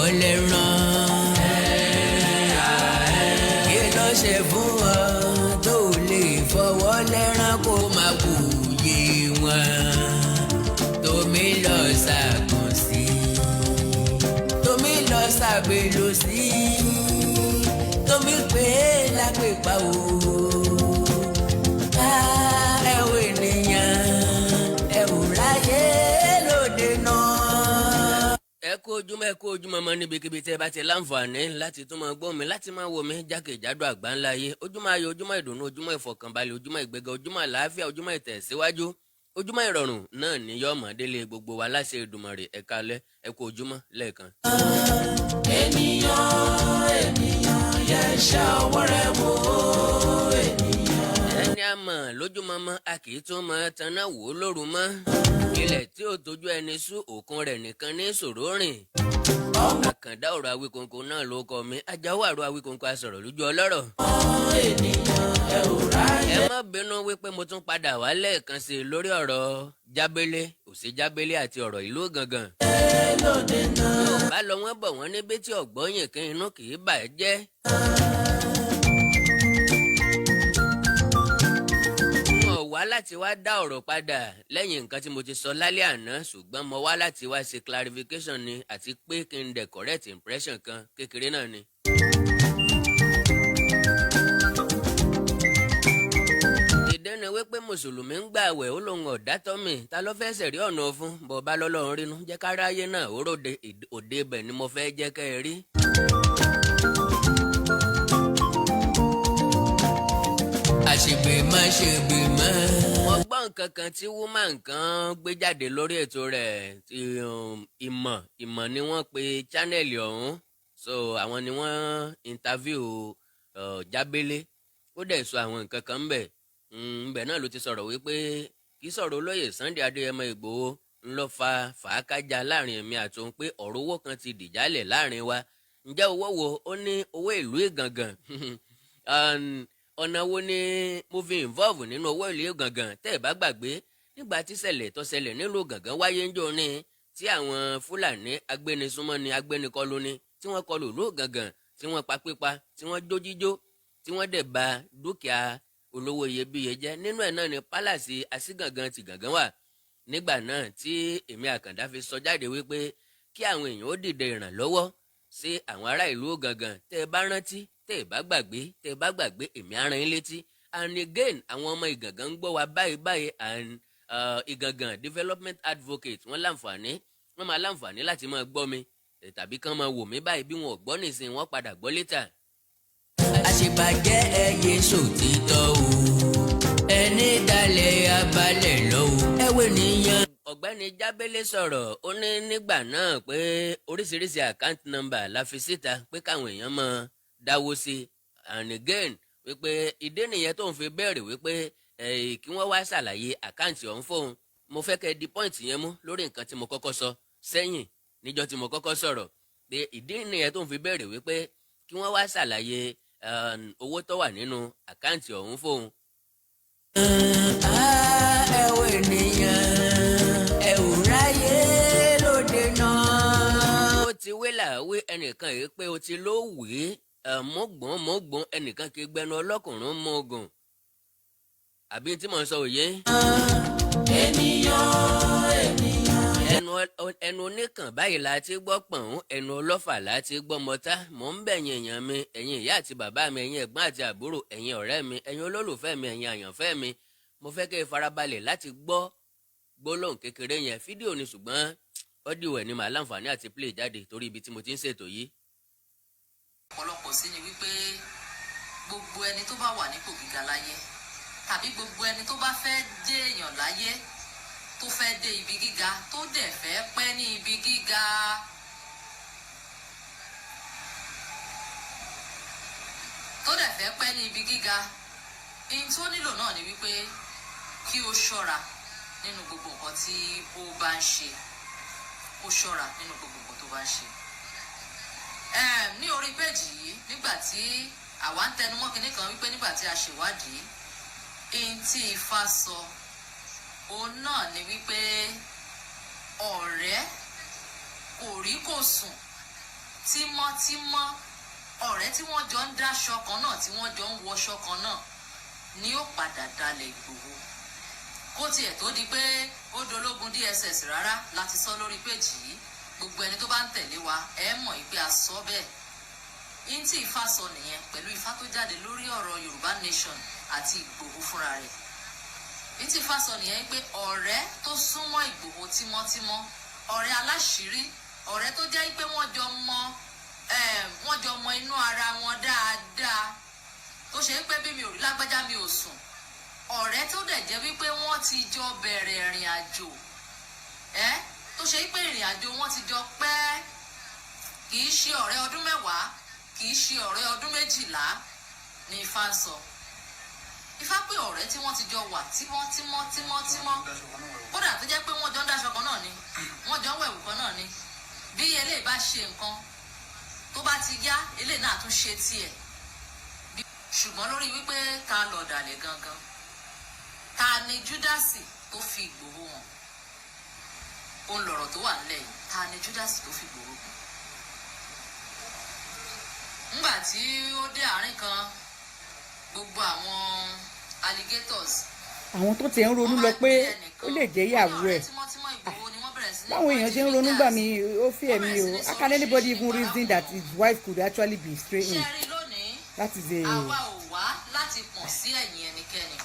Fọwọ́ lẹ́rán. Kí ló ṣe fún ọ tó lè fọwọ́ lẹ́rán kó máa wòye wọn? Tómi lọ ṣàgùn sí, tómi lọ ṣàgbélò sí, tómi pé lápèpá o. Ẹ wo ènìyàn, ẹ ò ráyè lóde náà. Ẹ kú ojúmọ́, ẹ kú ojúmọ́ mọ́ níbikíbi tẹ́ ẹ bá ti láǹfààní láti tún máa gbọ́ mi, láti máa wò mí jákèjádò àgbáńlá ayé. Ojúmọ́ ayọ̀, ojúmọ́ ìdùnnú, ojúmọ́ ìfọ̀kànbalẹ̀, ojúmọ́ ìgbéga, ojúmọ́ àlàáfíà, ojúmọ́ ìtẹ̀síwájú, ojúmọ́ ìrọ̀rùn náà ní yọ́ọ̀mọ́ délé gbogbo wa láṣẹ Èdùmàrè. Ẹ káalẹ́, ẹ kú ojúmọ́ lẹ́ẹ̀kan. Ènìyàn, ènìyàn, yẹ ṣe ọwọ́ rẹ wò ènìyàn. Ẹni a mọ̀ lójúmọmọ, a kì í tún mọ taná wò ó lóru mọ́. Ilẹ̀ tí ò tójú ẹni sú, òkun rẹ̀ nìkan ní ṣòro rìn. Àkàndá ọ̀rọ̀ Awíkonko náà ló kọ mi, ajáwó àrò Awíkonko, asọ̀rọ̀ lójú ọlọ́rọ̀. Ènìyàn, ẹ ò ráyè. Ẹ má bínú wípé mo tún padà wá lẹ́ẹ̀kan sí i lórí ọ̀rọ̀ Jábélé, òsì Jábélé àti ọ̀rọ̀ ìlú Gangan. Lóde náà. Bá lọ, wọ́n bọ̀, wọ́n ní bẹ́tí ọ̀gbọ́yìn kí inú kì í bà ẹ́ jẹ́. Mo wá láti wá dá ọ̀rọ̀ padà lẹ́yìn nǹkan tí mo ti sọ lálẹ́ àná, ṣùgbọ́n mo wá láti wá ṣe clarification ni, àti pé kí n dẹ̀ correct impression kan kékeré náà ni. Ìdẹ́nu wípé mùsùlùmí ń gbààwẹ̀, ó lóun ọ̀dá tọ́mì, ta ló fẹ́ sẹ̀rí ọ̀nà fún bọ́ọ̀bá lọ́lọ́run rínú jẹ́ káráyé náà ó ròde òde ibẹ̀ ni mo fẹ́ jẹ́ kẹ́ ẹ rí. Àṣegbè má ṣègbè mọ́. Mo gbọ́ nǹkan kan tí woman kan gbé jáde lórí ètò rẹ̀ ti ìmọ̀ ìmọ̀ ni wọ́n pe channel ọ̀hún. So àwọn ni wọ́n interview Jábélé, ó dẹ̀ sọ àwọn nǹkan kan ńbẹ̀ ńbẹ̀ náà ló ti sọ̀rọ̀ wípé kì í sọ̀rọ̀ olóyè Sunday Adéyẹmọ Ìgbòho ńlọ fa fàákájà láàrin èmi àti òun, pé ọ̀rọ̀ owó kan ti dìjálẹ̀ láàrin wa. Ǹjẹ́ owó wo? Ó ní owó ìlú Ìgàngàn. Ọ̀nà wo ni mo fi involve nínú owó ìlú Ìgàngàn? Tẹ́ ẹ̀ bá gbàgbé, nígbà tí ṣẹlẹ̀ tó ṣẹlẹ̀ nílùú Gàngán wáyé ń jò ní tí àwọn Fúlàní agbénisúnmọ́ ni agbénikọlù ni, tí wọ́n kọlù ìlú Gàngàn, tí wọ́n pa pípa, tí wọ́n jó jíjó, tí wọ́n dẹ̀ bà dúkìá olówó iyebíye jẹ́. Nínú ẹ̀ náà ni palace Asígàngán ti Gàngán wà nígbà náà, tí èmi Àkàndá fi sọ jáde wípé kí àwọn èèyàn ó dìde ìrànlọ́wọ́ sí àwọn ará ìlú Gàngán. Tẹ́ ẹ bá rántí, tẹ́ ẹ bá gbàgbé, tẹ́ ẹ bá gbàgbé, èmi á rán yín létí. And again, àwọn ọmọ Ìgàngán ń gbọ́ wa báyìí báyìí, and Ìgàngán development advocate, wọ́n láǹfààní, wọ́n máa láǹfààní láti máa gbọ́ mi tàbí kán máa wò mí báyìí. Bí wọn ò gbọ́ nísìnyí, wọ́n padà gbọ́ later. Àṣebàjẹ́, ẹyẹ sòtítọ́ o, ẹni dalẹ̀ abalẹ̀ lọ́wọ́ ẹwẹ́ nìyẹn. Ọ̀gbẹ́ni Jábélé sọ̀rọ̀, ó ní nígbà náà pé oríṣiríṣi account number la fi síta pé káwọn èèyàn máa dáwó sí. And again, wípé ìdí nìyẹn tó ń fi béèrè wípé kí wọ́n wá ṣàlàyé account ọ̀hún fóun. Mo fẹ́ kẹ́ di point yẹn mú lórí nǹkan tí mo kọ́kọ́ sọ sẹ́yìn níjọ́ tí mo kọ́kọ́ sọ̀rọ̀, pé ìdí nìyẹn tó ń fi béèrè wípé kí wọ́n wá ṣàlàyé owó tó wà nínú account ọ̀hún fóun. Ẹ wo ènìyàn, ẹ ò ráyè lóde náà. Ó ti wé làwé ẹnìkan yìí pé ó ti ló wé mọ́gbọ́n mọ́gbọ́n, ẹnìkan kì í gbẹnu ọlọ́kùnrin mọ́gùn, àbí tí mò ń sọ òye. Ènìyàn, ènìyàn. Ẹnu oníkàn báyìí la ti gbọ́ pọ̀n, ẹnu ọlọ́fà la ti gbọ́ mọ́tá. Mò ń bẹ̀yìn èèyàn mi, ẹ̀yin ìyá àti bàbá mi, ẹ̀yin ẹ̀gbọ́n àti àbúrò, ẹ̀yin ọ̀rẹ́ mi, ẹ̀yin olólùfẹ́ mi, ẹ̀yin àyànfẹ́ mi. Mo fẹ́ kẹ́ ẹ farabalẹ̀ láti gbọ́ gbólóhùn kékeré yẹn. Fídíò ni, ṣùgbọ́n audio ẹ̀ ni màá láǹfààní àti play jáde torí ibi tí mo ti ń ṣètò yìí. Ọ̀pọ̀lọpọ̀ sí ni wípé gbogbo ẹni tó bá wà nípò gíga láyé, tàbí gbogbo ẹni tó bá fẹ́ dé èèyàn láyé, tó fẹ́ dé ibi gíga, tó dẹ̀ fẹ́ pẹ́ ní ibi gíga, tó dẹ̀ fẹ́ pẹ́ ní ibi gíga, ihun tó nílò náà ni wípé kí ó ṣọ́ra nínú gbogbo nǹkan tí ó bá ń ṣe, kó ṣọ́ra nínú gbogbo nǹkan tó bá ń ṣe. Ní orí péjì yìí, nígbà tí àwa ń tẹnumọ́ kinní kan wípé nígbà tí a ṣèwádìí, ihun tí Ifá sọ òun náà ni wípé ọ̀rẹ́ kò rí kò sùn. Tímọ́tímọ́, ọ̀rẹ́ tí wọ́n jọ ń dáṣọ kan náà, tí wọ́n jọ ń wọṣọ kan náà ni ó padà dalẹ̀ Ìgbòho. Kó tiẹ̀ tó di pé ó dológun DSS rárá, láti sọ lórí péjì yìí. Gbogbo ẹni tó bá ń tẹ̀lé wa, ẹ mọ̀ pé a sọ bẹ́ẹ̀. Ihun tí Ifá sọ nìyẹn, pẹ̀lú Ifá tó jáde lórí ọ̀rọ̀ Yorùbá Nation àti Ìgbòho fúnra rẹ̀. Ihun tí Ifá sọ nìyẹn pé ọ̀rẹ́ tó súnmọ́ Ìgbòho tímọ́tímọ́, ọ̀rẹ́ aláṣìírí, ọ̀rẹ́ tó jẹ́ pé wọ́n jọ mọ inú ara wọn dáadáa, tó ṣe pé bí mi ò rí lágbájá, mi ò sùn, ọ̀rẹ́ tó dẹ̀ jẹ́ wípé wọ́n ti jọ bẹ̀rẹ̀ ìrìn àjò ẹ́, tó ṣe pé ìrìn àjò wọn ti jọ pẹ́, kì í ṣe ọ̀rẹ́ ọdún 10, kì í ṣe ọ̀rẹ́ ọdún 12 ní Ifá ń sọ. Ifá pé ọ̀rẹ́ tí wọ́n ti jọ wà tímọ́ tímọ́ tímọ́ tímọ́, kódà tó jẹ́ pé wọ́n jọ ń dáṣọ kan náà ni, wọ́n jọ ń wẹ̀wù kan náà ni. Bí eléyìí bá ṣe nǹkan, tó bá ti yá, eléyìí náà tún ṣe tiẹ̀. Ṣùgbọ́n lórí wípé ta lọ̀dàlẹ̀ gangan, ta ni Júdásì tó fi Ìgbòho hàn, ó ń lọ̀rọ̀ tó wà nílẹ̀ yìí. Ta ni Júdásì tó fi Ìgbòho hàn? Ńgbà tí ó dé àárín kan, gbogbo àwọn alligators Àwọn tó tiẹ̀ ń ronú lọ pé ó lè jẹ́ ìyàwó ẹ̀, báwọn èèyàn ṣe ń ronú gbà mí, ó fi ẹ̀mí o. How can anybody even reason that his wife could actually be straight Ṣe in? rí lónìí, That is a àwa ò wá láti pọ̀n sí ẹ̀yìn ẹnikẹ́ni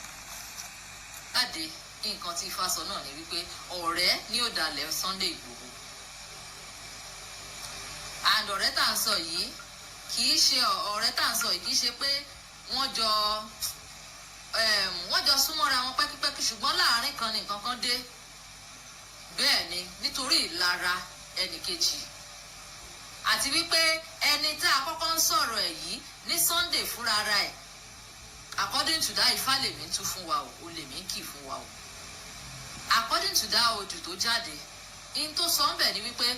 jáde. Nǹkan tí Ifá sọ náà ni wípé ọ̀rẹ́ ní ó dalẹ̀ Sunday Ìgbòho, and ọ̀rẹ́ tá à ń sọ yìí, kì í ṣe ọ̀rẹ́ tá à ń sọ yìí, kì í ṣe pé wọ́n jọ súnmọ́ra wọn pẹ́kípẹ́kí, ṣùgbọ́n láàárín kan ní nǹkan kan dé. Bẹ́ẹ̀ ni, nítorí ìlara ẹnìkejì àti wípé ẹni tá a kọ́kọ́ ń sọ̀rọ̀ ẹ̀ yìí ní Sunday fúnra ara ẹ̀, according to that Ifá lèmi ń tú fún wa o, o lèmi ń kì fún wa o, according to that odù tó jáde, in tó sọ ń bẹ̀ ni wípé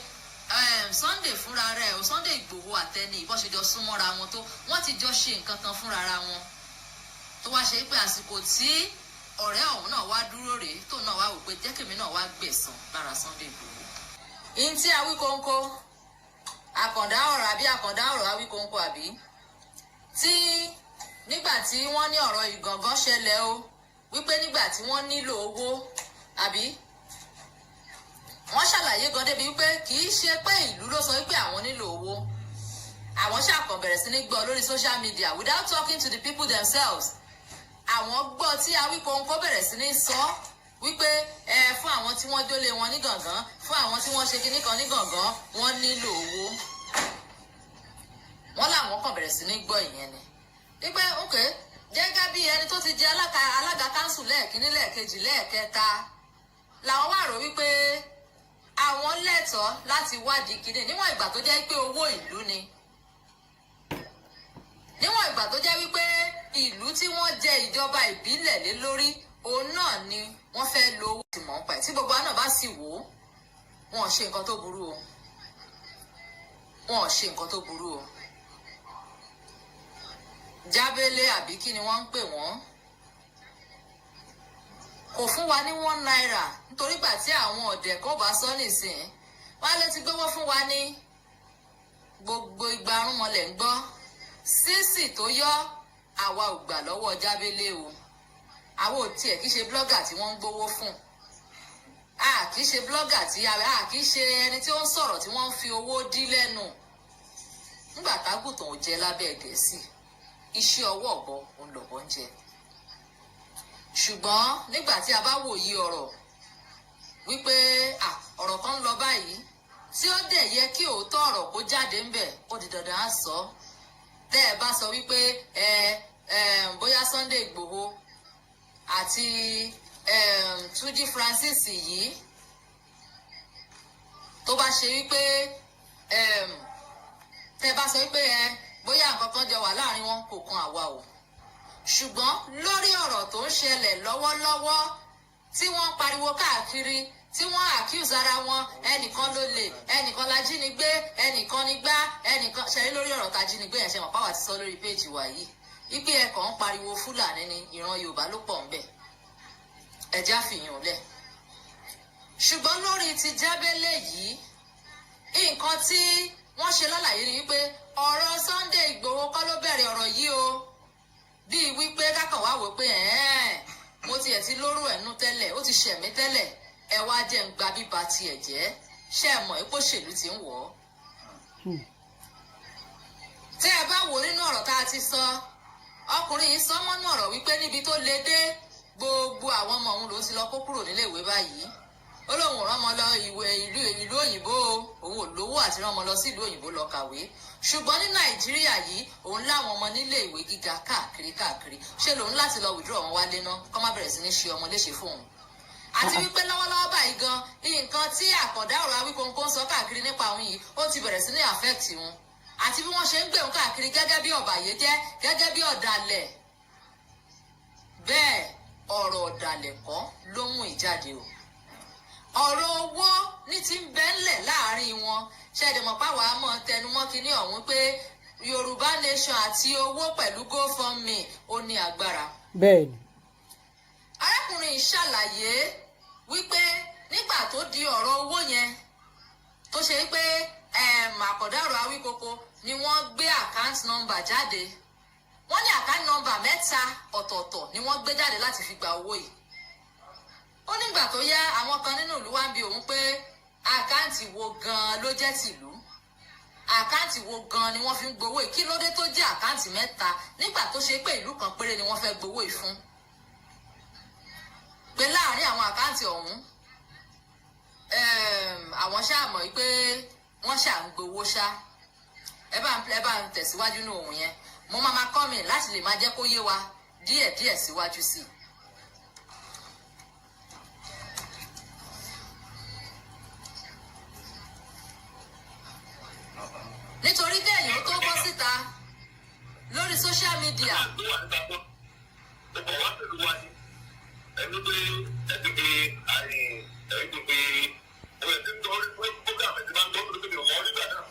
Sunday fúnra rẹ̀ o, Sunday Ìgbòho àtẹni ìbọn ṣe jọ súnmọ́ra wọn tó, wọ́n ti jọ ṣe nǹkan kan fúnra ra wọn, tó wá ṣe pé àsìkò tí ọ̀rẹ́ ọ̀hún náà wá dúró rèé, tóun náà wá wò pé jẹ́kèmí náà wá gbẹ̀san lára Sunday Ìgbòho. In tí Awíkóńkó, àkàndá ọ̀rọ̀ àbí àkàndá ọ̀rọ̀ Awíkóńkó, àbí tí nígbà tí wọ́n ní ọ̀rọ̀ Ìgàngán ṣẹlẹ̀ o, wípé nígbà tí wọ́n nílò owó, àbí wọ́n ṣàlàyé gan débi wípé kì í ṣe pé ìlú ló sọ wípé àwọn nílò owó. Àwọn ṣàkàn bẹ̀rẹ̀ sí ní gbọ́ lórí social media without talking to the people themselves. Àwọn gbọ́ tí Awíkóńkó bẹ̀rẹ̀ sí ní sọ wípé ẹ fún àwọn tí wọ́n jólé wọn ní Gàngán, fún àwọn tí wọ́n ṣe kinní kan ní Gàngán, wọ́n nílò owó. Wọ́n làwọn kàn bẹ̀rẹ̀ sí ní gbọ́ ìyẹn ni wípé ok, gẹ́gẹ́ bí ẹni tó ti jẹ alága council lẹ́ẹ̀kínní, lẹ́ẹ̀kejì, lẹ́ẹ̀kẹta, làwọn wà rò wípé àwọn lẹ́tọ̀ọ́ láti wádìí kinní, níwọ̀n ìgbà tó jẹ́ pé owó ìlú ni, níwọ̀n ìgbà tó jẹ́ wípé ìlú tí wọ́n jẹ ìjọba ìbílẹ̀ lé lórí, òun náà ni wọ́n fẹ́ lo owó tí mọ̀ ń pa ẹ̀. Tí gbogbo wa náà bá sì wò ó, wọn ò ṣe nǹkan tó burú o, wọn ò ṣe nǹkan tó burú o. Jábélé, àbí kí ni wọ́n ń pè wọ́n, kò fún wa ní ₦1, nítorí gbà tí àwọn ọ̀dẹ̀ kò bá sọ nísìnyí, wọ́n á lè ti gbówó fún wa ní gbogbo ìgbà arúnmọlẹ̀ ń gbọ́ sísì tó yọ. Àwa ò gbà lọ́wọ́ Jábélé o. Àwa ò tiẹ̀ kì í ṣe blogger tí wọ́n ń gbowó fún. A kì í ṣe blogger tí a kì í ṣe ẹni tí ó ń sọ̀rọ̀ tí wọ́n ń fi owó dí lẹ́nu. Nígbà tágùtàn ò jẹ lábẹ́ Gẹ̀ẹ́sì, iṣẹ́ ọwọ́ ọ̀bọ òun lọ̀bọ ń jẹ. Ṣùgbọ́n nígbà tí a bá wòye ọ̀rọ̀ wípé ọ̀rọ̀ kan ń lọ báyìí, tí ó dẹ̀ yẹ kí òótọ́ ọ̀rọ̀ kó jáde ńbẹ̀, ó di dandan á sọ ọ́. Tẹ́ ẹ bá sọ wípé ẹ ẹ bóyá Sunday Ìgbòho àti Túnjí Francis yìí, tó bá ṣe wípé tẹ́ ẹ bá sọ wípé ẹ bóyá nǹkan kan jọ wà láàrin wọn, kò kan àwa o. Ṣùgbọ́n lórí ọ̀rọ̀ tó ń ṣẹlẹ̀ lọ́wọ́lọ́wọ́, tí wọ́n ń pariwo káàkiri, tí wọ́n accuse ara wọn, ẹnìkan ló lè, ẹnìkan lajínigbé, ẹnìkan nígbà ẹnìkan ṣẹlẹ̀, lórí ọ̀rọ̀ tajínigbé yẹn, ṣe mọ̀ páwà ti sọ lórí péèjì wa yìí wípé ẹkàn ń pariwo Fúlàní ni, ìran Yorùbá ló pọ̀ ńbẹ̀, ẹ̀já fìyàn lẹ̀. Ṣùgbọ́n lórí ti Jábélé yìí, nǹkan tí Wọ́n ṣe lálàyé ni wípé ọ̀rọ̀ Sunday Ìgbòho kọ́ ló bẹ̀rẹ̀ ọ̀rọ̀ yìí o, bíi wípé kákan wá wò pé ẹ̀ẹ́n, mo tiẹ̀ ti lóró ẹ̀nu tẹ́lẹ̀, ó ti ṣẹ̀mí tẹ́lẹ̀, ẹ wá jẹ́ ń gba bíba tiẹ̀ jẹ́. Ṣé ẹ mọ̀ ipò òṣèlú ti ń wọ̀ ọ́? Tẹ́ ẹ bá wò nínú ọ̀rọ̀ tá a ti sọ, ọkùnrin yìí sọ mọ́nú ọ̀rọ̀ wípé níbi tó le dé, gbogbo àwọn ọmọ òun ló ti lọ kó kúrò nílé ìwé báyìí. Ó lóun ò rán ọmọ lọ ìwé ìlú òyìnbó o, òun ò lówó àti rán ọmọ lọ sí ìlú òyìnbó lọ kàwé, ṣùgbọ́n ní Nàìjíríà yìí, òun láwọn ọmọ nílé ìwé gíga káàkiri káàkiri. Ṣé lòun láti lọ withdraw wọn wálé ná, kọ́ má bẹ̀rẹ̀ sí ní ṣe ọmọ léṣe fóun, àti wípé lọ́wọ́lọ́wọ́ báyìí gan, nǹkan tí àkàndá ọ̀rọ̀ Awíkonko ń sọ káàkiri nípa òun yìí, ó ti bẹ̀rẹ̀ sí ní affect wọn, àti bí wọ́n ṣe ń gbé òun káàkiri gẹ́gẹ́ bí ọ̀bàyéjẹ́, gẹ́gẹ́ bí ọ̀dàlẹ̀. Bẹ́ẹ̀ ọ̀rọ̀ ọ̀dàlẹ̀ kọ́ ló mú ìjáde o, ọ̀rọ̀ owó ní ti ń bẹ́ ńlẹ̀ láàrin wọn. Ṣẹ̀dẹ̀mọ̀ páwa mọ̀ tẹnumọ́ kínní ọ̀hún pé Yorùbá Nation àti owó pẹ̀lú GoFundMe, ó ní agbára. Bẹ́ẹ̀ni. Arákùnrin yìí ṣàlàyé wípé nígbà tó di ọ̀rọ̀ owó yẹn, tó ṣe pé àkàndá ọ̀rọ̀ Awíkoko ni wọ́n gbé account number jáde. Wọ́n ní account number mẹ́ta ọ̀tọ̀ọ̀tọ̀ ni wọ́n gbé jáde láti fi gba owó yìí. Ó nígbà tó yá, àwọn kan nínú ìlú wa ń bi òun pé account wo gan-an ló jẹ́ tìlú, account wo gan-an ni wọ́n fi ń gbowó yìí, kí ló dé tó jẹ́ account mẹ́ta nígbà tó ṣe pé ìlú kan péré ni wọ́n fẹ́ gbowó yìí fún, pé láàrin àwọn account ọ̀hún, àwọn ṣáà mọ̀ pé wọ́n ṣáà ń gbowó ṣá. Ẹ bá ń tẹ̀síwájú ní ohun yẹn, mo máa ma kọ́ mi láti lè máa jẹ́ kó yé wa díẹ̀díẹ̀ síwájú sí i. Nítorí kéèyàn ó tó bọ́ síta lórí social media. Tó wà níta tó ọkọ̀ wá pẹ̀lú wa ni ẹni pé ẹni pé àyè ẹni pé ẹni tí ń tọ́ program ẹ̀ ti máa ń tọ́ lórí ọmọ nígbà náà.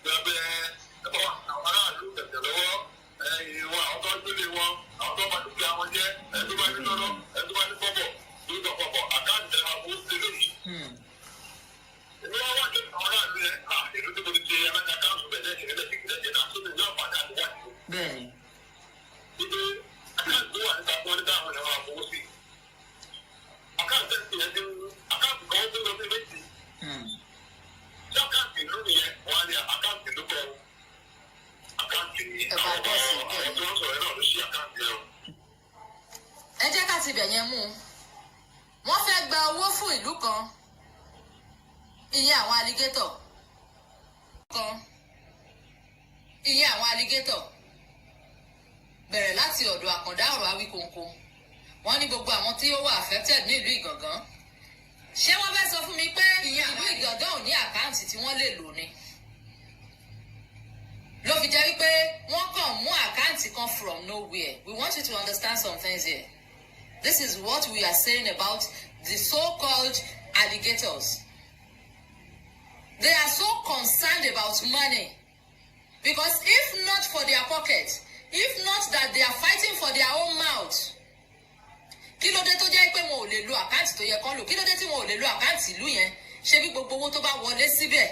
Bí wọ́n bẹ ẹ̀bọ̀ àwọn aráàlú tẹ̀tẹ̀ lọ́wọ́ ẹ̀yìn wọn, àwọn tó ń gbélé wọn, àwọn tó ń bá dúkìá wọn jẹ́, ẹni tó bá ní lọ́rọ́, ẹni tó bá ní kọ́bọ̀ tó ń tọ̀ account ẹ̀ máa fowó sí lóyìí. Èmi wá wá jẹ́ àwọn aráàlú yẹn, ìlú tí mo ti ṣe alága council bẹ̀rẹ̀ lẹ́yìn náà tó ti ní àǹfààní àti wájú wípé account tó wà níta fún ọ níta àwọn èèyàn máa fowó sí. Account tẹ̀sí yẹn ti ń account kan tó lọ sí méjì. Ṣé account ìlú nìyẹn? Wọ́n á ní account ìlú kọ́ o. Account ní Ẹ bá àwọn bọ́ sí àwọn bẹ́ẹ̀. tó ń sọ̀rọ̀ náà ló ṣí account yẹn o. Ẹ jẹ́ ká ti bẹ̀ yẹn mú un. Wọ́n fẹ́ gba owó fún ìlú kan, ìyẹn àwọn alligator kan, ìyẹn àwọn alligator, bẹ̀rẹ̀ láti ọ̀dọ̀ àkàndá ọ̀rọ̀ Awíkonko. Wọ́n ní gbogbo àwọn tí ó wà affected ní ìlú Ìgàngán. Ṣé wọ́n fẹ́ sọ fún mi pé ìyẹn ìlú Ìgàngán ò ní account tí wọ́n lè lò ni, ló fi jẹ́ wípé wọ́n kàn mú account kan from nowhere? We want you to understand some things here. This is what we are saying about the so-called alligators. They are so concerned about money because if not for their pocket, if not that they are fighting for their own mouth, kí ló dé tó jẹ́ pé wọn ò lè lo account tó yẹ kán lò? Kí ló dé tí wọn ò lè lo account ìlú yẹn? Ṣebí gbogbo owó tó bá wọlé síbẹ̀,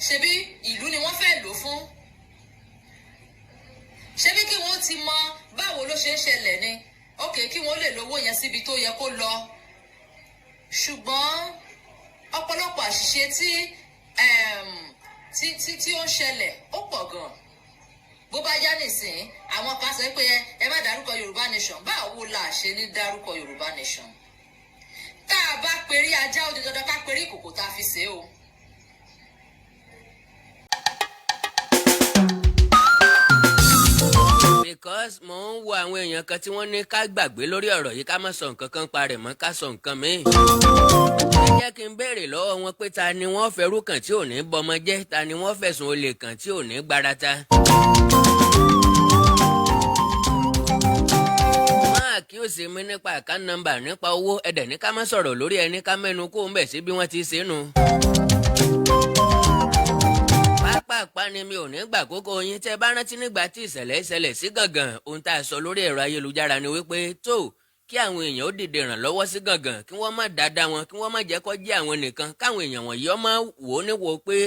ṣebí ìlú ni wọ́n fẹ́ lò fún? Ṣebí kí wọ́n ti mọ báwo ló ṣe ń ṣẹlẹ̀ ni, ok, kí wọ́n lè lówó yẹn síbi tó yẹ kó lọ. Ṣùgbọ́n ọ̀pọ̀lọpọ̀ àṣìṣe tí ó ń ṣẹlẹ̀, ó pọ̀ gan. Bó bá yá nìsín, àwọn kan sọ pé ẹ má dárúkọ Yorùbá Nation. Báwo la ṣe ní dárúkọ Yorùbá Nation? Tá a bá perí ajá, ó di dandan ká perí ìkòkò tá a fi ṣe é o. Because mo ń wo àwọn èèyàn kan tí wọ́n ní ká gbàgbé lórí ọ̀rọ̀ yìí, ká má sọ nǹkan kan pa rẹ̀ mọ́, ká sọ nǹkan míì. Ẹ jẹ́ kí n béèrè lọ́wọ́ wọn pé ta ni wọ́n fẹ́rù kàn tí ò ní bọmọ jẹ́? Ta ni wọ́n fẹ̀sùn olè kàn tí ò ní gbarata? Máa kí ó sì mí nípa account number, nípa owó ẹ̀dẹ̀ ní ká má sọ̀rọ̀ lórí ẹni, ká mẹ́nu kó ń bẹ̀ sí bí wọ́n ti ṣe é nu. Pápápá ni mi ò ní gbà kókó yín. Tẹ́ bá rántí nígbà tí ìṣẹ̀lẹ̀ ìṣẹ̀lẹ̀ sí Gàngàn, ohun tá a sọ lórí ẹ̀rọ ayélujára ni wípé tó kí àwọn èèyàn ó dìde ìrànlọ́wọ́ sí Gàngàn, kí wọ́n má dáadáa wọn, kí wọ́n má jẹ́ kó jẹ́ àwọn nìkan, káwọn èèyàn wọ̀nyí ọmọ wò ó níwò pé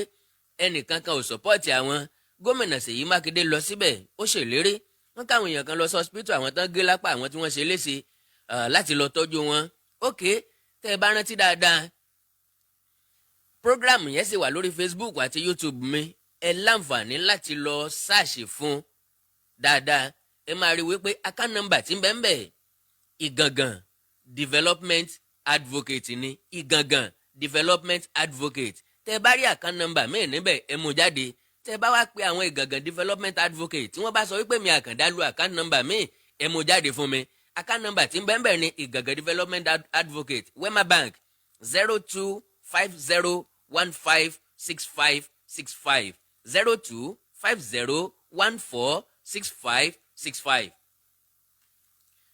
Ẹnìkan kan ò support àwọn. Gómìnà Ṣèyí Mákindé lọ síbẹ̀, ó ṣèlérí. Wọ́n káwọn èèyàn kan lọ sí hospital, àwọn tán gé lápá, àwọn tí wọ́n ṣe léṣe, láti lọ tọ́jú wọn. Ok, tẹ́ ẹ bá rántí dáadáa, program yẹn sì wà lórí Facebook àti YouTube mi. Ẹ láǹfààní láti lọ search fún dáadáa. Ẹ máa rí wípé account number tí ń bẹ ń bẹ, Ìgàngàn Development Advocate ni. Ìgàngàn Development Advocate. Tẹ́ ẹ bá rí account number míì níbẹ̀, ẹ mú jáde. Tẹ́ ẹ bá wá pe àwọn Ìgàngàn Development Advocate, tí wọ́n bá sọ wípé mi Àkàndá lu account number míì, ẹ mú jáde fún mi. Account number tí ń bẹ ń bẹ ní Ìgàngàn Development Advocate, Wema Bank, 0250156565, 0250146565.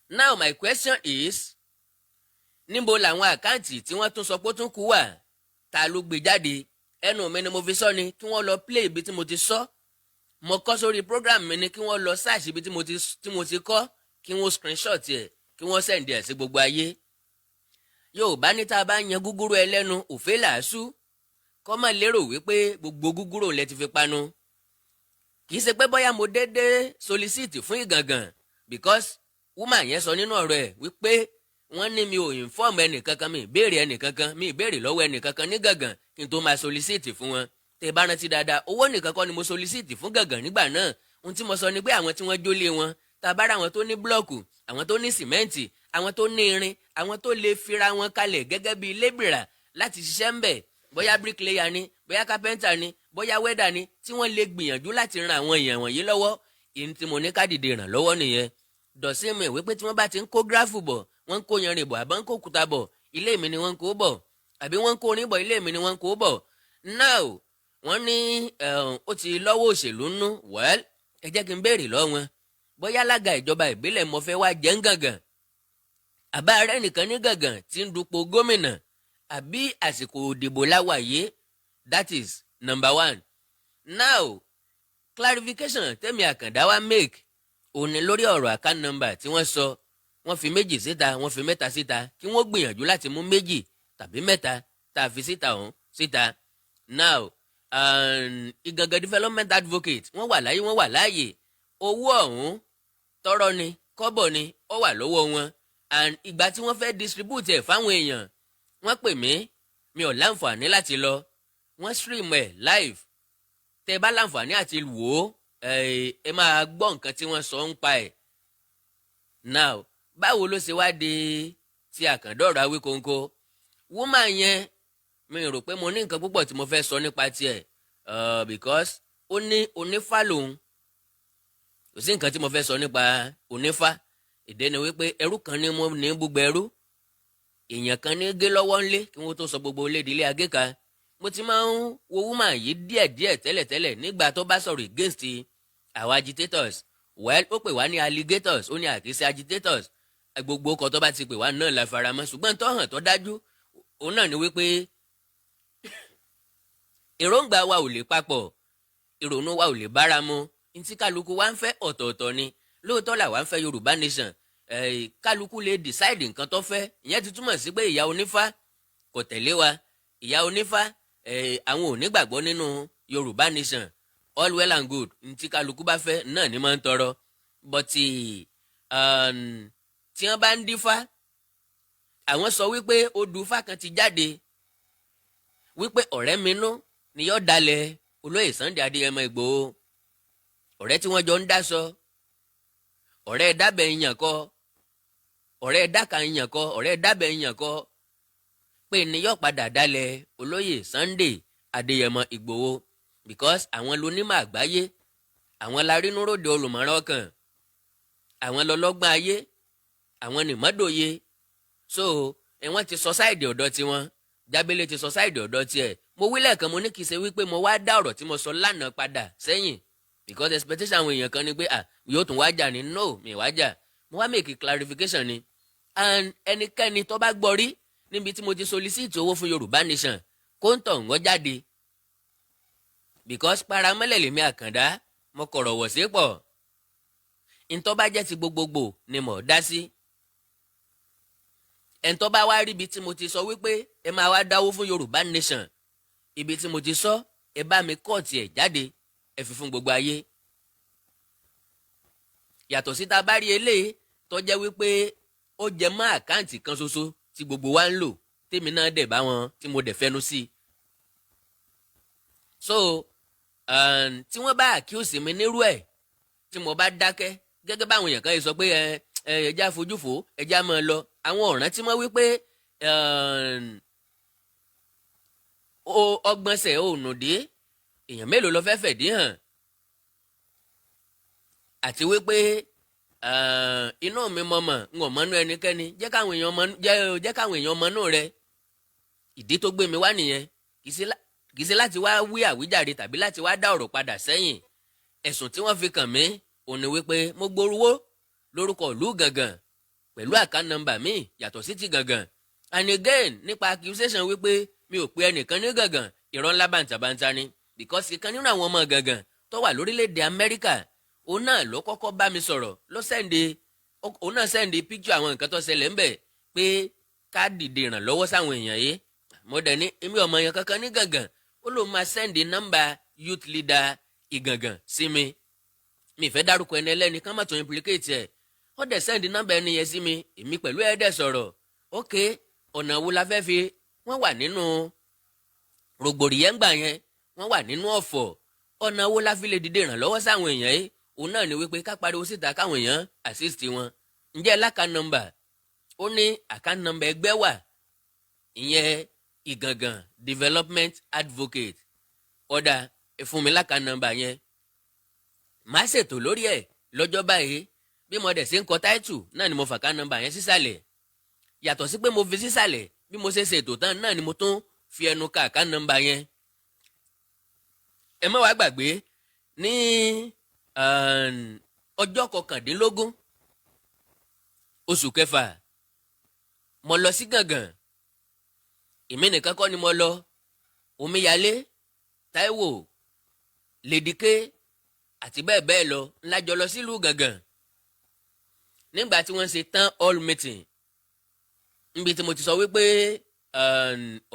Now my question is, níbo làwọn account tí wọ́n tún sọ pé ó tún kú wà? Ta ló gbé jáde? Ẹnu mi ni mo fi sọ ni, kí wọ́n lọ play ibi tí mo ti sọ. Mo kọ sórí program mi ni, kí wọ́n lọ search ibi tí mo ti kọ, kí wọ́n screenshot ẹ̀, kí wọ́n send ẹ̀ sí gbogbo ayé. Yorùbá ní tá a bá yan gúgúrú ẹlẹ́nu òfé làásù, kọ́ máa lérò wípé gbogbo gúgúrú lẹ ti fi panu. Kì í ṣe pé bóyá mo dédé solicit fún Ìgàngàn, because woman yẹn sọ nínú ọ̀rọ̀ ẹ̀ wípé wọ́n ní mi ò inform ẹnìkankan, mi ìbéèrè ẹnìkankan, mi ìbéèrè lọ́wọ́ ẹnìkankan ní Gàngàn kí n tó máa solicit fún wọn. Tẹ́ ẹ bá rántí dáadáa, owó nìkan kọ́ ni mo solicit fún Gàngàn nígbà náà. Ohun tí mo sọ ni pé àwọn tí wọ́n jólé wọn, tá a bá rà, àwọn tó ní block, àwọn tó ní sìmẹ́ǹtì, àwọn tó ní irin, àwọn tó lè fira wọn kalẹ̀ gẹ́gẹ́ bíi labourer láti ṣiṣẹ́ ń bẹ̀, bóyá bricklayer ni, bóyá carpenter ni, bóyá welder ni, tí wọ́n lè gbìyànjú láti ran àwọn èèyàn wọ̀nyí lọ́wọ́. Ìyẹn tí mo ní ká dìde ràn lọ́wọ́ nìyẹn. Dọ̀sí mi wípé tí wọ́n bá ti ń kó gravel bọ̀, wọ́n ń kó yanrìn bọ̀, àbọ̀ ń kó òkúta bọ̀, ilé mi ni wọ́n ń kó bọ̀, àbí wọ́n ń kó orin bọ̀, ilé mi ni wọ́n ń kó bọ̀. Now wọ́n ní ó ti lọ́wọ́ òṣèlú nú. Well, ẹ jẹ́ kí n béèrè lọ́wọ́ wọn, bóyá alága ìjọba ìbílẹ̀ mo fẹ́ wá jẹ́ ń Gàngàn, àbá rẹ̀ nìkan ní Gàngàn tí ń dupò gómìnà, àbí àsìkò òdìbò láwà yìí? That is number one. Now, clarification tẹ́mi Àkàndá wa make òní lórí ọ̀rọ̀ account number tí wọ́n sọ, wọ́n fi méjì síta, wọ́n fi mẹ́ta síta, kí wọ́n gbìyànjú láti mú méjì tàbí mẹ́ta tá a fi síta ọ̀hún síta. Now, Ìgàngàn Development Advocate, wọ́n wà láyé, wọ́n wà láàyè. Owó ọ̀hún, tọ́rọ́ ni, kọ́bọ̀ ni, ó wà lọ́wọ́ wọn. And ìgbà tí wọ́n fẹ́ distribute ẹ̀ fáwọn èèyàn, wọ́n pè mí. Mi ò láǹfààní láti lọ. Wọ́n stream ẹ̀ live. Tẹ́ bá láǹfààní àti wò ó, ẹ máa gbọ́ nǹkan tí wọ́n sọ ń pa ẹ̀. Now, báwo ló ṣe wá di ti Àkàndọ̀rọ̀ Awíkonko? Woman yẹn, mi rò pé mo ní nǹkan púpọ̀ tí mo fẹ́ sọ nípa tiẹ̀, because ó ní onífá lòun. Kò sí nǹkan tí mo fẹ́ sọ nípa onífá. Ìdí ni wípé ẹrú kan ní mo ní gbogbo ẹrú, èèyàn kan ní gé lọ́wọ́ ńlé kí wọ́n tó sọ gbogbo ilé ìdílé agéka. Mo ti máa ń wo woman yìí díẹ̀díẹ̀ tẹ́lẹ̀tẹ́lẹ̀ nígbà tó bá sọ̀rọ̀ against àwọn agitators. Well, ó pè wá ní alligators, ó ní àkísí agitators. Gbogbo ọkọ̀ tó bá ti pè wá náà la faramọ́, ṣùgbọ́n tó hàn tó dájú òun náà ni wípé èròǹgbà wa ò lè papọ̀, ìrònú wa ò lè bára mu. Ntí kálukú wa ń fẹ́ ọ̀tọ̀ọ̀tọ̀ ni. Lóòótọ́ làwa ń fẹ́ Yorùbá Nation, kálukú lè decide nǹkan tó fẹ́. Ìyẹn ti túmọ̀ sí pé ìyá onífá kò tẹ̀lé wa. Ìyá onífá, àwọn ò nígbàgbọ́ nínú Yorùbá Nation. All well and good, ntí kálukú bá fẹ́ náà ni máa ń tọrọ. But tí wọ́n bá ń dífá, àwọn sọ wípé odù ifá kan ti jáde wípé ọ̀rẹ́ mi nú ni yóò dalẹ̀ olóyè Sunday Adéyẹmọ Ìgbòho, ọ̀rẹ́ tí wọ́n jọ ń dáṣọ, ọ̀rẹ́ dábẹ̀ yàn kọ́, ọ̀rẹ́ dáka yàn kọ́, ọ̀rẹ́ dábẹ̀ yàn kọ́, pé ní yóò padà dalẹ̀ olóyè Sunday Adéyẹmọ Ìgbòho, because àwọn lonímọ̀ àgbáyé, àwọn larínúròde olùmọ̀ràn ọkàn, àwọn lọlọ́gbọ́n ayé, àwọn nìmọ́dòye. So wọ́n ti sọ side ọ̀dọ̀ tiwọn, Jábélé ti sọ side ọ̀dọ̀ tiẹ̀. Mo wí lẹ́ẹ̀kan, mo ní kì í ṣe wípé mo wá dá ọ̀rọ̀ tí mo sọ lánàá padà sẹ́yìn, because expectation àwọn èèyàn kan ni pé, ah, yóò tún wá jà ní. No, mi wá jà, mo wá make a clarification ni. And ẹnikẹ́ni tó bá gbọ́ rí níbi tí mo ti solicit owó fún Yorùbá Nation, kó ń tọ̀ ń wọ́n jáde, because paramọ́lẹ̀ lèmi Àkàndá, mo kọ̀rọ̀ wọ̀ sí pọ̀. Ntọ́ bá jẹ́ ti gbogbogbò ni mo dá sí. Ẹ̀ńtọ́ bá wá ríbi tí mo ti sọ wípé ẹ máa wá dáwó fún Yorùbá Nation, ibi tí mo ti sọ Ẹ bá mi cut ẹ̀ jáde, ẹ fi fún gbogbo ayé. Yàtọ̀ sí ta bá rí eléyìí tó jẹ́ wípé ó jẹ mọ́ account kan ṣoṣo tí gbogbo wa ń lò, tèmi náà dẹ̀ bá wọn tí mo dẹ̀ fẹ́nu sí i. So tí wọ́n bá accuse mi nírú ẹ̀, tí mo bá dákẹ́, gẹ́gẹ́ báwọn èèyàn kan yìí sọ pé ẹ ẹ ẹja fojú fò, ẹja máa lọ, àwọn ọ̀ràn tí wọ́n wí pé ọgbọ̀nsẹ̀ ònùdí èèyàn mélòó ló fẹ́ fẹ̀dí hàn, àti wípé inú mi mọ̀mọ̀ ń ò mọ́nú ẹnikẹ́ni. Jẹ́ káwọn èèyàn mọ́nú rẹ. Ìdí tó gbé mi wá nìyẹn. Kì í ṣe láti wá wí àwíjàre tàbí láti wá dá ọ̀rọ̀ padà sẹ́yìn. Ẹ̀sùn tí wọ́n fi kàn mí òun ni wípé mo gborúwó lórúkọ ìlú Gangan pẹ̀lú account number mi yàtọ̀ sí ti Gangan. And again, nípa accusation wípé mi ò pe ẹnìkan ní Gangan, irọ́ ńlá bàǹtàbàǹtà ni, because ìkan nínú àwọn ọmọ Gangan tó wà lórílẹ̀‐èdè Amẹ́ríkà, òun náà ló kọ́kọ́ bá mi sọ̀rọ̀, ló send, òun náà send picture àwọn nǹkan tó ṣẹlẹ̀ ńbẹ̀ pé ká dìde ìrànlọ́wọ́ sáwọn èèyàn yìí. Mo dẹ̀ ní èmi ọmọ yẹn kankan ní Gangan. Ó lóun máa send nọ́mbà youth leader Ìgàngàn sí mi. Mi fẹ́ dárúkọ ẹni ẹlẹ́ni kán má tún implicate ẹ̀. Ó dẹ̀ send nọ́mbà ẹni yẹn sí mi. Èmi pẹ̀lú ẹ̀ dẹ̀ sọ̀rọ̀. Ok, ọ̀nà wo la fẹ́ fi? Wọ́n wà nínú rògbòdìyẹ ńgbà yẹn, wọ́n wà nínú ọ̀fọ̀. Ọ̀nà wo la fi lè dìde ìrànlọ́wọ́ sáwọn èèyàn yìí? Òun náà ni wípé ká pariwo síta káwọn èèyàn assist wọn. Ǹjẹ́ l'account number? Ó ní account number ẹgbẹ́ wà, ìyẹn Ìgàngàn Development Advocate. Ó dà, ẹ fún mi l'account number yẹn, màá ṣètò lórí ẹ̀ lọ́jọ́ báyìí. Bí mo dẹ̀ ṣe ń kọ title náà ni mo fà account number yẹn sísàlẹ̀. Yàtọ̀ sí pé mo fi sísàlẹ̀, bí mo ṣe ṣètò tán náà ni mo tún fi ẹnu ka account number yẹn. Ẹ má wàá gbàgbé, ní ọjọ́ 19 oṣù kẹfà, mo lọ sí Gàngàn. Èmi nìkan kọ́ ni mo lọ. Omíyalé Táíwò, Lédìké àti bẹ́ẹ̀ bẹ́ẹ̀ lọ ńlá jọ lọ sílùú Gàngàn nígbà tí wọ́n ṣe town hall meeting, níbi tí mo ti sọ wípé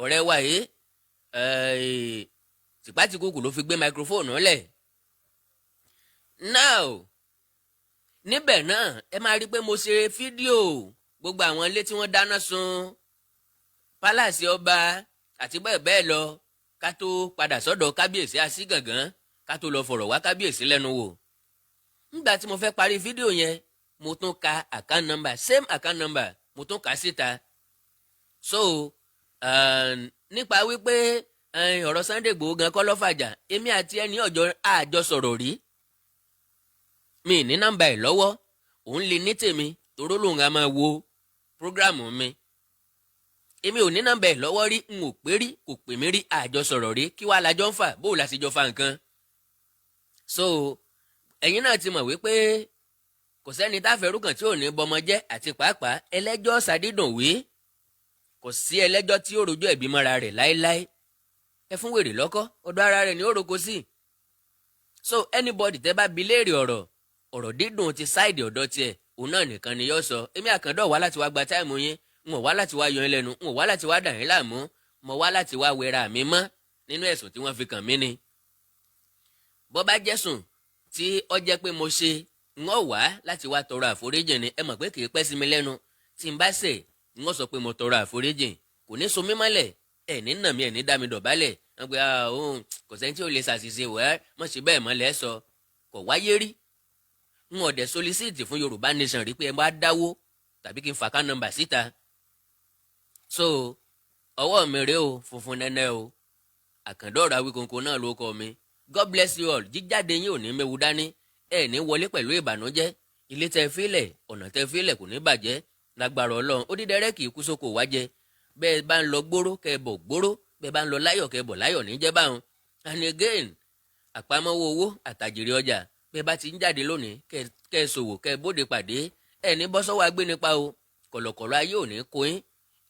ọ̀rẹ́ wa yìí, tìpátìkúkù ló fi gbé microphone lẹ̀. Now, níbẹ̀ náà, ẹ máa rí i pé mo ṣe fídíò gbogbo àwọn ilé tí wọ́n dáná sun, palace ọba àti bẹ́ẹ̀ bẹ́ẹ̀ lọ, ká tó padà sọ́dọ̀ kábíyèsí Àsígàngán, ká tó lọ fọ̀rọ̀ wá kábíyèsí lẹ́nu wò. Nígbà tí mo fẹ́ parí fídíò yẹn, mo tún ka account number, same account number, mo tún kà á síta. So nípa wípé ọ̀rọ̀ Sunday Igboho gan kọ́ ló fàjà, èmi àti ẹni ọjọ́ àjọ sọ̀rọ̀ rí, mi ní nọ́mbà ẹ̀ lọ́wọ́. Òun lè ní tèmi toró lòun á máa wo program mi. Èmi ò ní nọ́mbà ẹ̀ lọ́wọ́ rí, n ò pé rí, kò pè mí rí, àjọ sọ̀rọ̀ rí. Kí wàá lájọ́ ń fà, bó o la sì jọ fa nǹkan? So ẹ̀yin náà ti mọ̀ wípé kò sẹ́ni táfẹ́rù kan tí ò ní bọmọ jẹ́, àti pàápàá ẹlẹ́jọ́ sàdídùn wí. Kò sí ẹlẹ́jọ́ tí ó rojọ́ ẹ̀bí mọ́ra rẹ̀ láéláé. Ẹ fún wèrè lọ́kọ́, ọ̀dọ̀ ara rẹ̀ ni ó roko sí. So anybody tẹ́ bá bi léèrè ọ̀rọ̀, ọ̀rọ̀ dídùn ti side ọ̀dọ̀ tiẹ̀, òun náà nìkan ni yóò sọ. Èmi àkàndọ̀ wá láti wá gba time yín, n ò wá láti wá yọ yín lẹ́nu, n ò wá láti wá dà yín láàmú. Mo wá láti wá wẹra mi mọ́ nínú ẹ̀sùn tí wọ́n fi kàn mí ni. Bó bá jẹ́sùn tí ó jẹ́ pé mo ṣe, n ó wá láti wá tọrọ àforíjì ni. Ẹ mọ̀ pé kì í pẹ́ sí mi lẹ́nu. Tí n bá ṣẹ̀, n ó sọ pé mo tọrọ àforíjì. Kò ní so mí mọ́lẹ̀, ẹ̀ ní nà mí, ẹ̀ ní dá mi dọ̀bálẹ̀. Wọ́n pe òun kò sẹ́ni tí ò lè ṣàṣìṣe wẹ́ mọ̀ sí bẹ́ẹ̀ mọ́ lẹ́ sọ. Kò wáyé rí, n ò dẹ̀ solicit fún Yorùbá Nation rí pé ẹ bá dáwó tàbí kí n fà account number síta. So ọwọ́ mi rèé o, funfun nẹ́nẹ́ o. Àkàndọ̀rọ̀ Awíkonko náà ló kọ mi. God bless you all. Jíjáde yín ò ní méwu dání, ẹ ní wọlé pẹ̀lú ìbànújẹ́. Ilé tẹ fílẹ̀, ọ̀nà tẹ fílẹ̀ kò ní bàjẹ́ lágbára Ọlọ́run. Odídẹrẹ́ kì í kú sóko wájẹ. Bẹ́ẹ̀ bá ń lọ gbóró, kẹ́ ẹ bọ̀ gbóró. Bẹ́ẹ̀ bá ń lọ láyọ̀, kẹ́ ẹ bọ̀ láyọ̀ níjẹ́ báwọn. And again, àpamọ́wọ́ owó àtàjèrè ọjà, bẹ́ẹ̀ bá ti ń jáde lónìí, kẹ́ ẹ ṣòwò, kẹ́ ẹ bóde pàdé, ẹ ní bọ́ sọ́wọ́ agbénipa o. Kọ̀lọ̀kọ̀lọ̀ ayé ò ní kó yín,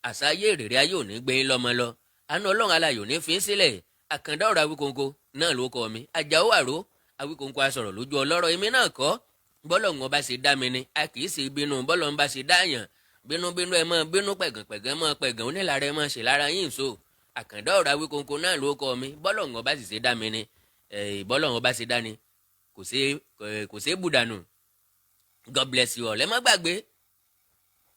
àṣà ayé èrèrè ayé ò ní gbé yín lọ́mọ lọ. Àánú Ọlọ́run alayò ní fi ń sílẹ̀. Àkàndá ọ̀rọ̀ Awíkonko náà ló kọ mi. Àjàó àró Awíkonko asọ̀rọ̀ lójú ọlọ́rọ̀. Èmi náà kọ́, bọ́lọ̀ ń bá ṣe dá mi ni. A kì í ṣe bínú bọ́lọ̀ ń bá ṣe dáyàn. Bínúbínú ẹ mọ́ bínú, pẹ̀gànpẹ̀gàn mọ́ pẹ̀gàn, onílára ẹ mọ́ ṣe lára yín so. Àkàndá ọ̀rọ̀ Awíkonko náà ló kọ́ mi. Bọ́lọ̀ ń bá sì ṣe dá mi ni, bọ́lọ̀ ń bá ṣe dá ni, kò ṣe é bùdànù. God bless you all. Ẹ má gbàgbé,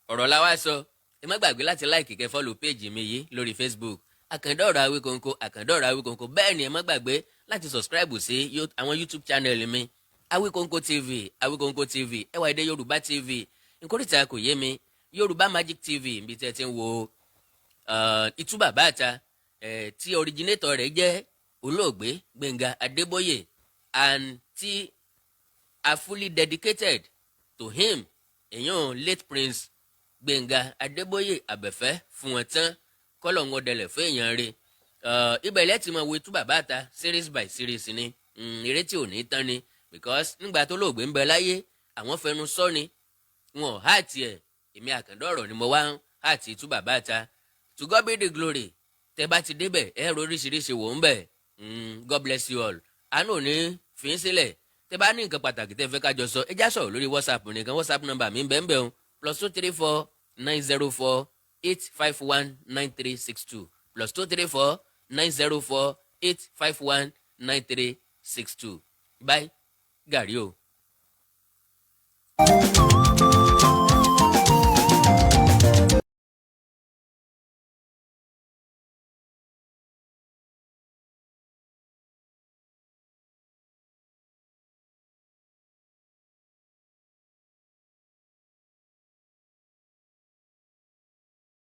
ọ̀rọ̀ la wá sọ. Ẹ má gbàgbé láti like, kẹ́ follow page mi yìí lórí Facebook, Àkàndá ọ̀rọ̀ Awíkonko, Àkàndá ọ̀rọ̀ Awíkonko. Bẹ́ẹ̀ ni, ẹ má gbàgbé láti subscribe sí àwọn YouTube channel mi, Awíkonko TV, Awíkonko TV, Ẹwà Èdè Yorùbá TV, Nkórìtà Kò Yé Mi, Yorùbá Magic TV, níbi tí ẹ ti ń wo Ìtú Bàbá Àta, tí originator rẹ̀ jẹ́ olóògbé Gbẹ̀ngà Adébóyè and tí are fully dedicated to him, èyàn late Prince Gbẹ̀ngà Adébóyè Àbẹ̀fẹ́ fún wọn tán, kọ́lọ̀ ń wọdẹlẹ̀ fún èèyàn rẹ̀. Ibẹ̀ lẹ́tì máa wo Ìtú Bàbá Àta series by series ni, eré tí ò ní tán ni, because nígbà tó lóògbé ń bẹ láyé, àwọn fẹnu sọ ni, wọn ò act ẹ̀. Èmi Àkàndá ọ̀rọ̀ ni mo wá ń act Ìtú Bàbá Àta. To God be the glory. Tẹ bá ti débẹ̀, ẹ rò oríṣiríṣi wò ń bẹ̀. God bless you all. Àánú ò ní fi ń sílẹ̀. Tẹ bá ní nǹkan pàtàkì tẹ fẹ́ ká jọ sọ, ẹ já sọ̀rọ̀ lórí WhatsApp nìkan. WhatsApp number mi ń bẹ ń bẹ̀ o: +234 904 851 9362, +234 904 851 9362. Bye gàrí o.